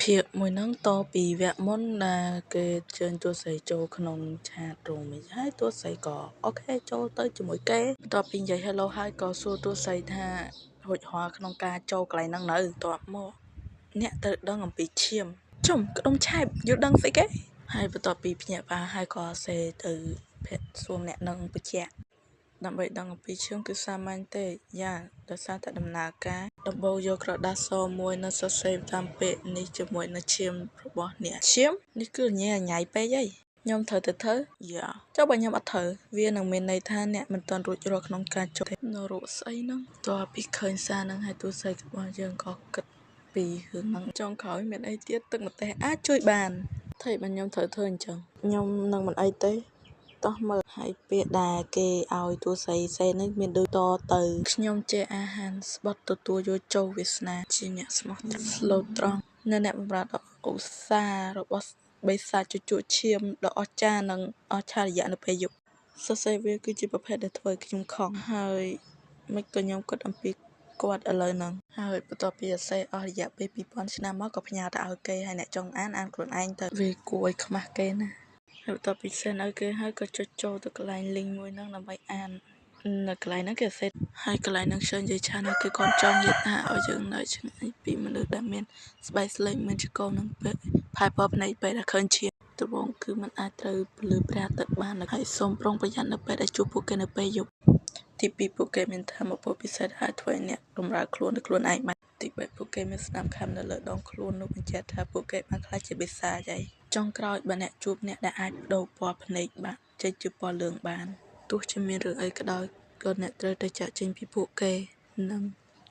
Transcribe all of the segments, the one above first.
ភាគមួយហ្នឹងតពីវគ្គមុនដែលគេជើញតួស្រីចូលក្នុង chat room ហើយតួស្រីក៏ OK ចូលទៅជាមួយគេបន្ទាប់ពីនិយាយ hello ហើយក៏សួរតួស្រីថារួចរាល់ក្នុងការចូលកន្លែងហ្នឹងនៅបន្ទាប់មកអ្នកត្រូវដឹងអំពីឈាមជុំក្ដុំឆែបយល់ដឹងស្អីគេហើយបន្ទាប់ពីភ្ញាក់ផ្អើលហើយក៏សេទៅភ័ក្រសួរអ្នកនឹងបញ្ជាក់ដើម្បីដឹងអំពីឈាមគឺសាមញ្ញទេយ៉ាដោយសារតែដំណើរការដំបូងយកក្រដាសសមួយនិងសរសេរតាមពាក្យនេះជាមួយនឹងឈាមរបស់អ្នកឈាមនេះគឺញ៉ៃញ៉ៃពេកហីខ្ញុំត្រូវទៅធ្វើយ៉ាចុះបើខ្ញុំអត់ធ្វើវានឹងមានន័យថាអ្នកមិនទាន់រួចរាល់ក្នុងការចុះនរកស្អីហ្នឹងតើពីឃើញសារហ្នឹងហើយទូស្រីរបស់យើងក៏គិតពីរឿងហ្នឹងចុងក្រោយមានអីទៀតទឹកម្ទេសអាចជួយបានថៃបើខ្ញុំត្រូវធ្វើអញ្ចឹងខ្ញុំនឹងមិនអីទេតោះមើលហើយពាក្យដែលគេឲ្យតួស្រីសេនេះមានដូចតទៅខ្ញុំចេះអាហារស្បត់ទទួលយកចូលវាសនាជាអ្នកស្មោះត្រង់ស្លូតត្រង់នៅអ្នកបម្រើដ៏ឧស្សាហ៍របស់បិសាចជជក់ឈាមដ៏អស្ចារ្យនិងអស្ចារ្យនៅពេលយប់សរសេរវាគឺជាប្រភេទដែលធ្វើឲ្យខ្ញុំខំហើយមិនក៏ខ្ញុំគិតអំពីគាត់ឥឡូវហ្នឹងហើយបន្ទាប់ពីសរសេរអស់រយៈពេល2000ឆ្នាំមកក៏ផ្ញើទៅឲ្យគេហើយអ្នកចង់អានអានខ្លួនឯងទៅវាគួរឲ្យខ្មាស់គេណាស់ហើយបន្ទាប់ពី send ឲ្យគេហើយក៏ចុចចូលទៅកន្លែង link មួយហ្នឹងដើម្បីអាននៅកន្លែងហ្នឹងគេសេហើយកន្លែងហ្នឹងខ្ញុំនិយាយឆានគេគាត់ចង់និយាយថាឲ្យយើងនៅឆ្ងាយពីមនុស្សដែលមានស្បែកស្លេកមានចកនឹងពេលផែពណ៌ភ្នែកពេលដែលឃើញឈាមដំបូងគឺมันអាចត្រូវពលឺព្រះអាទិត្យបានហើយសូមប្រុងប្រយ័ត្ននៅពេលដែលជួបពួកគេនៅពេលយប់ទី2ពួកគេមានធម៌ពលពិសេសអាចធ្វើឲ្យអ្នកបម្រើខ្លួនទៅខ្លួនឯងបានទី3ពួកគេមានស្នាមខាំនៅលើដងខ្លួននោះបញ្ជាក់ថាពួកគេបានក្លាយជាបិសាចហើយចុងក្រោយបើអ្នកជួបអ្នកដែលអាចប្ដូរពណ៌ភ្នែកបានចេញជាពណ៌លឿងបានទោះជាមានរឿងអីក៏ដោយក៏អ្នកត្រូវតែចាកចេញពីពួកគេនិង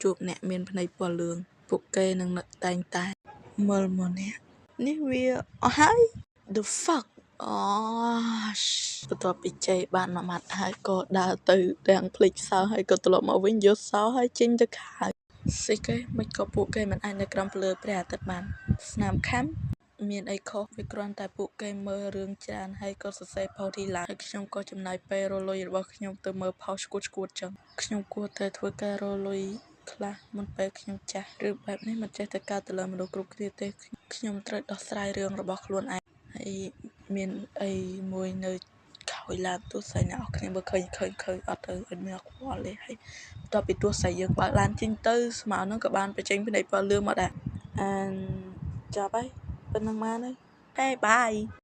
ជួបអ្នកមានភ្នែកពណ៌លឿងពួកគេនឹងនឹកតែងតែមើលមកអ្នកនេះវាអស់ហើយ the fuck អូបន្ទាប់ពីជេរបានមួយម៉ាត់ហើយក៏ដើរទៅទាំងភ្លេចសោហើយក៏ត្រឡប់មកវិញយកសោហើយចេញទៅក្រៅស្អីគេមិនក៏ពួកគេមិនអាចនៅក្រោមពន្លឺព្រះអាទិត្យបានស្នាមខាំមានអីខុសវាគ្រាន់តែពួកគេមើលរឿងច្រើនហើយក៏សរសេរផុសទីឡាហើយខ្ញុំក៏ចំណាយពេលរកលុយរបស់ខ្ញុំទៅមើលផុសឆ្កួតឆ្កួតចឹងខ្ញុំគួរតែធ្វើការរកលុយខ្លះមុនពេលខ្ញុំចាស់ឬបែបនេះមិនចេះតែកើតទៅលើមនុស្សគ្រប់គ្នាទេខ្ញុំត្រូវដោះស្រាយរឿងរបស់ខ្លួនឯងហើយមានអីមួយនៅក្រោយឡានទស្ស័យអ្នកនរគ្នាមើលឃើញឃើញឃើញអត់ទៅអត់មានខ្វល់ទេហើយបន្ទាប់ពីទស្ស័យយើងបើកឡានចេញទៅស្មៅហ្នឹងក៏បានបញ្ចេញភ្នែកពណ៌លឿងមកដែរអានចប់ហើយប៉ុណ្្នឹងបានហើយហេបាយ។